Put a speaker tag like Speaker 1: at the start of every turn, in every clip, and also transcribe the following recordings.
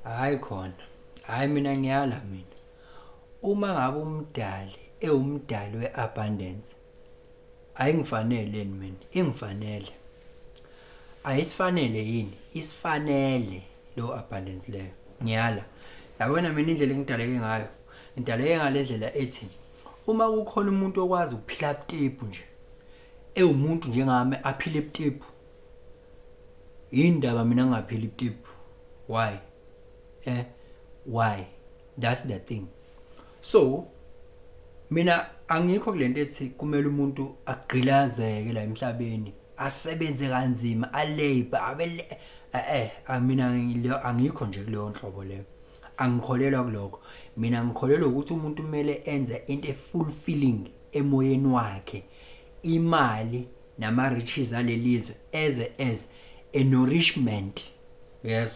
Speaker 1: Hhayi khona, hhayi mina ngiyala mina. Uma ngabe umdali ewumdali we-abundance, ayingifanele yini mina? Ingifanele. Ayisifanele yini? Isifanele leyo abundance leyo. Ngiyala. Yabona mina indlela engidaleke ngayo, ngidaleke ngale ndlela ethi uma kukhona umuntu okwazi ukuphila butepu nje, ewumuntu njengami aphile butepu, yini ndaba mina ngingaphili butepu? Why? Why? That's the thing. So mina angikho kulento ethi kumele umuntu agqilazeke la emhlabeni, asebenze kanzima, alabor, abe mina angikho nje kuleyo nhlobo leyo. Angikholelwa kulokho. Mina ngikholelwa ukuthi umuntu kumele enze into e-fulfilling emoyeni wakhe. Imali nama-riches alelizwe eze as a nourishment. Yezwa?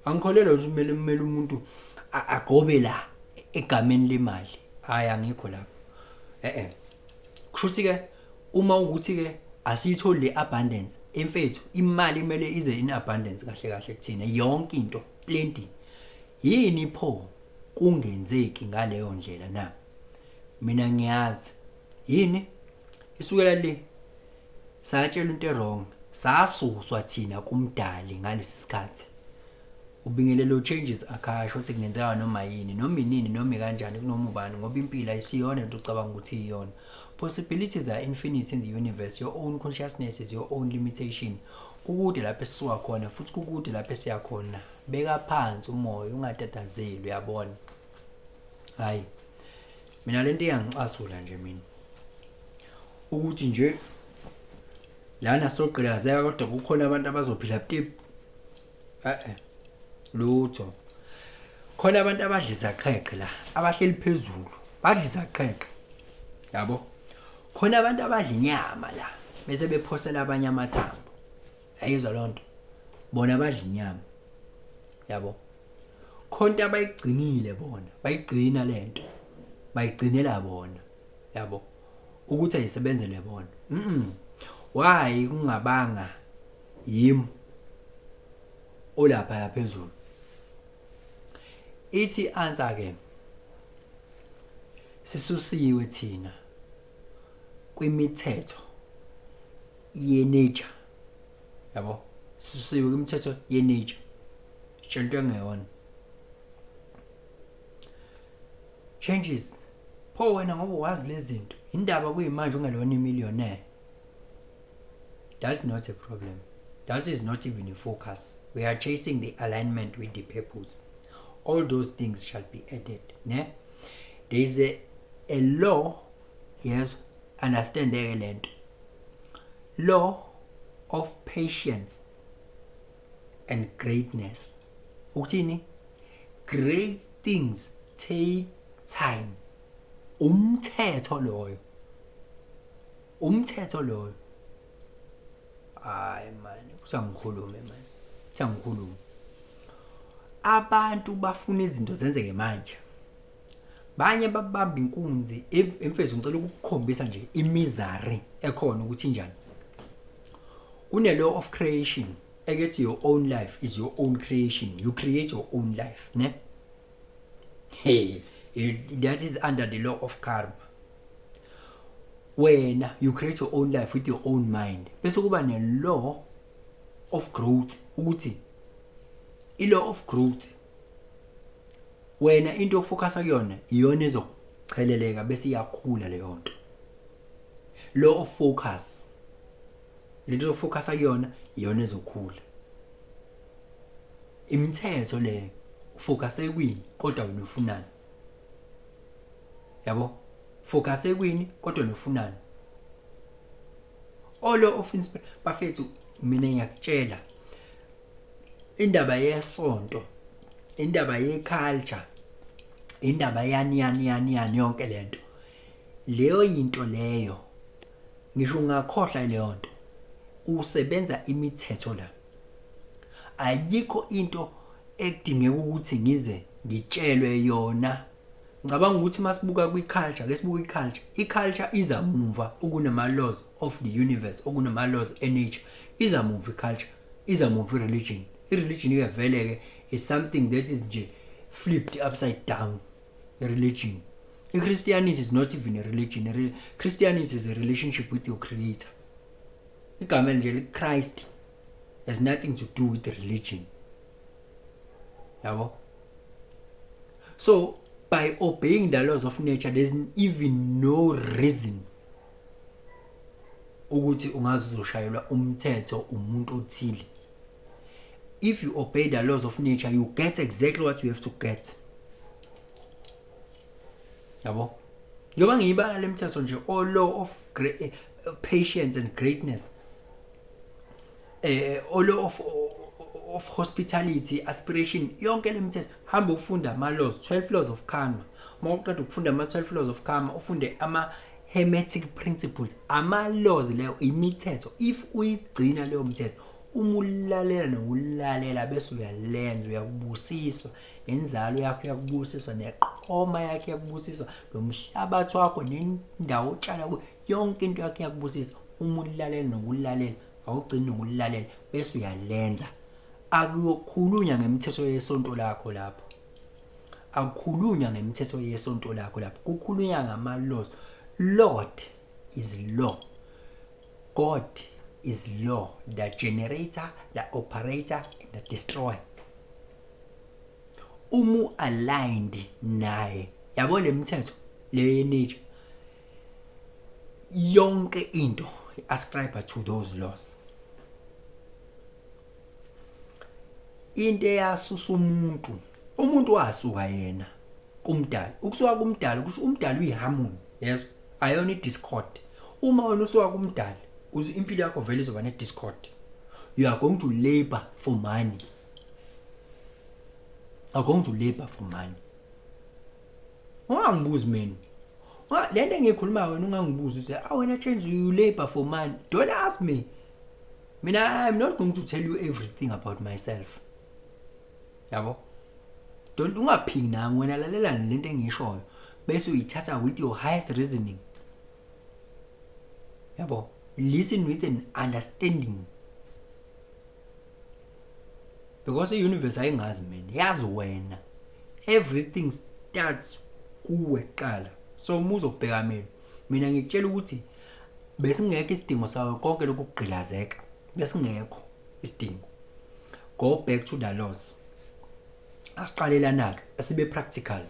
Speaker 1: Angikholelwa ukuthi kumele umuntu agobe la egameni lemali. Hhayi, angikho lapho. Kusho ukuthi-ke uma ukuthi-ke asiyitholi le abundance, emfethu, imali kumele ize in abundance kahle kahle kuthina, yonke into plenty. Yini pho kungenzeki ngaleyo ndlela na? Mina ngiyazi. Yini? Isukela le satshelwa into e-wrong, sasuswa thina kumdali ngalesi sikhathi. Ubingelelo changes akasho ukuthi kungenzeka noma yini, noma inini, noma kanjani, kunoma ubani, ngoba impilo ayisiyona into ocabanga ukuthi iyona. Possibilities are infinite in the universe. Your own consciousness is your own limitation. Kukude lapho esisuka khona futhi kukude lapho esiya khona. Beka phansi umoya, ungatatazeli, uyabona. Hayi, mina lento iyangicasula nje mina, ukuthi nje lana sogqilazeka kodwa kukhona abantu abazophila butepu. Lutho. Khona abantu abadla izaqheqhe la, abahleli phezulu, badla izaqheqhe. Yabo? Khona abantu abadla inyama la, bese bephosela abanye amathambo. Ayizwa loo nto? Bona badla inyama. Yabo? Khona into abayigcinile bona, bayigcina lento. Bayigcinela bona. Yabo? Ukuthi ayisebenzele bona. Why kungabanga yimi olapha phezulu? Ithi answer ke, sisusiwe thina kwimithetho ye-nature. Yabo? Sisusiwe kwimithetho ye-nature. Sitshela into engeyona. Changes. Pho wena ngoba wazi lezi zinto, indaba kuyimanje ungelona i-millionaire? That's not a problem. That is not even a focus. We are chasing the alignment with the purpose. All those things shall be added. Ne? There is a law, yes, understand lento. Law of patience and greatness. Ukuthini? Great things take time. Umthetho loyo. Umthetho loyo. Hayi man, kusangikhulume man. Kusangikhulume. Abantu bafuna izinto zenzeke manje. Banye babamba inkunzi emfethu. Ngicela ukukukhombisa nje i-misery ekhona ukuthi injani. Kune law of creation ekethi your own life is your own creation. You create your own life, ne? Hey, that is under the law of karma. Wena you create your own life with your own mind. Bese kuba ne law of growth, ukuthi i law of growth, wena into ofocusa kuyona iyona ezocheleleka bese iyakhula leyo nto. Law of focus, lento ofocusa kuyona iyona ezokhula. Imithetho leyo, ufocuse kwini kodwa wena ufunani? Yabo, focus kwini kodwa wena ufunani? All of inspiration, bafethu, mina ngiyakutshela, indaba yesonto, indaba ye-culture, indaba yani yani yani yani, yonke lento leyo, yinto leyo ngisho ungakhohlwa leyo nto. Usebenza imithetho la, ayikho into ekudingeka ukuthi ngize ngitshelwe yona. Ngicabanga ukuthi masibuka kwi-culture, ake sibuke i-culture. I-culture iza mumva okunama-laws of the universe, okunama-laws e-nature. Iza mumva i-culture, iza mumva i-religion. I-religion-ke vele-ke is something that is nje flipped upside down. Religion, i-Christianity is not even a religion. Christianity is a relationship with your creator. Igama nje Christ has nothing to do with the religion, yabo. So by obeying the laws of nature, there's even no reason ukuthi ungaze uzoshayelwa umthetho umuntu othile. If you obey the laws of nature, you get exactly what you have to get, yabo. Njengoba ngiyibala le mithetho nje, all law of patience and greatness, all law of hospitality, aspiration, yonke le mithetho. Hamba ufunda ama laws, 12 laws of karma. Uma uqeda ukufunda ama 12 laws of karma, ufunde ama hermetic principles, ama laws leyo, imithetho. If uyigcina leyo mithetho, uma ulalela nokulalela bese uyalenza, uyakubusiswa, nenzalo yakho iyakubusiswa, neqoma yakho iyakubusiswa, nomhlabathi wakho nendawo otshala kuyo, yonke into yakho iyakubusiswa. Uma ulalela nokulalela, awugcini nokulalela bese uyalenza. Akuyokhulunywa ngemithetho yesonto lakho lapho, akukhulunywa ngemithetho yesonto lakho lapho, kukhulunywa ngama-laws. Lord is law, God is law, the generator, the operator and the destroyer. Uma aligned naye, yabo, le mithetho le nature, yonke into ascribe to those laws. Into eyasusa umuntu wasuka yena kumdali. Ukusuka kumdali kusho umdali uyiharmony, yes, ayona i-discord. Uma wena usuka kumdali, impilo yakho vele izoba ne-discord. You are going to labor for money, are going to labor for money. Ungangibuzi mina le nto engiyikhulumayo, wena ungangibuzi ukuthi, "Ah, wena change, you labor for money." Don't ask me. Mina, I'm not going to tell you everything about myself, yabo. Don't, ungaphiki nami. Wena lalela lento engiyishoyo bese uyithatha with your highest reasoning, yabo. Listen with an understanding, because i-universe ayingazi mina, yazi wena. Everything starts kuwe kuqala. So uma uzobheka mina ngikutshela ukuthi besingekho isidingo sawo konke lokhu kugqilazeka, besingekho isidingo. Go back to the laws. Asiqalelana-ke, asibe practical.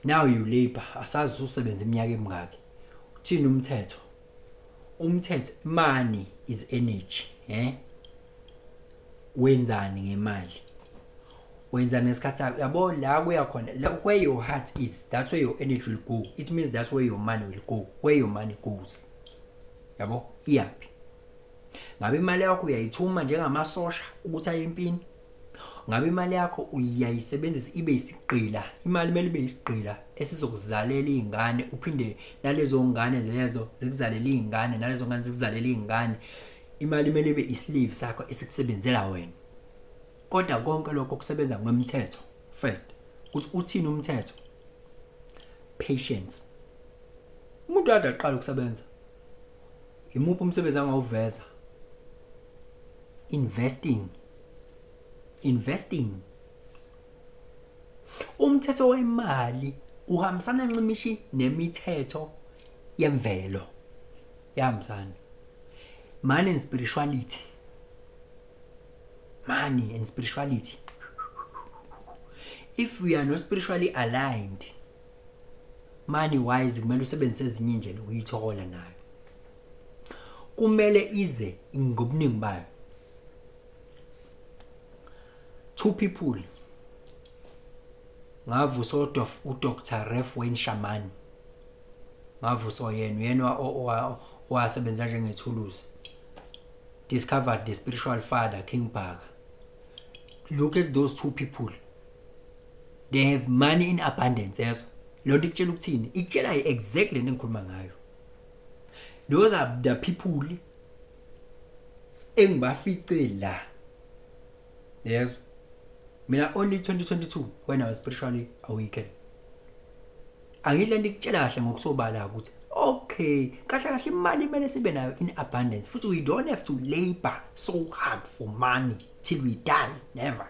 Speaker 1: Now you labor, asazi usebenza iminyaka emingaki. Uthini umthetho? Umthetho, money is energy. Wenzani ngemali? Wenzani ngesikhathi sakho, yabo? La kuya khona la, where your heart is, that's where your energy will go. It means that's where your money will go. Where your money goes, yabo, iyaphi? Ngabe imali yakho uyayithuma njengamasosha ukuthi aye empini? Ngabe imali yakho uyayisebenzisa ibe isigqila? Imali kumele ibe isigqila esizokuzalela iy'ngane, uphinde nalezo ngane lezo zikuzalela iy'ngane, nalezo ngane zikuzalela iy'ngane. Imali kumele ibe islave sakho esikusebenzela wena. Kodwa konke lokho kusebenza ngomthetho first, ukuthi uthini umthetho. Patience. Umuntu ade aqala ukusebenza, imuphi umsebenzi angawuveza? Investing, investing. Umthetho wemali uhambisana ncimishi nemithetho yemvelo, yahambisana. Money and spirituality, money and spirituality. If we are not spiritually aligned money wise, kumele usebenzise ezinye indlela ukuyithola nayo, kumele ize ngobuningi bayo. Two people ngavusa, uDr Ralph Wayne Shaman, ngavuswa yena. Uyena owasebenza njengethuluzi, discovered the spiritual father, King Bhaka. Look at those two people, they have money in abundance. Yeso lo nto ikutshela ukuthini? Ikutshela exactly lento engikhuluma ngayo. Those are the people engibafice la, yezo. Mina only 2022, when I was spiritually awakened. Angithi lento ikutshela kahle ngokusobala ukuthi, okay, kahle kahle imali kumele sibe nayo in abundance, futhi we don't have to labor so hard for money till we die. Never.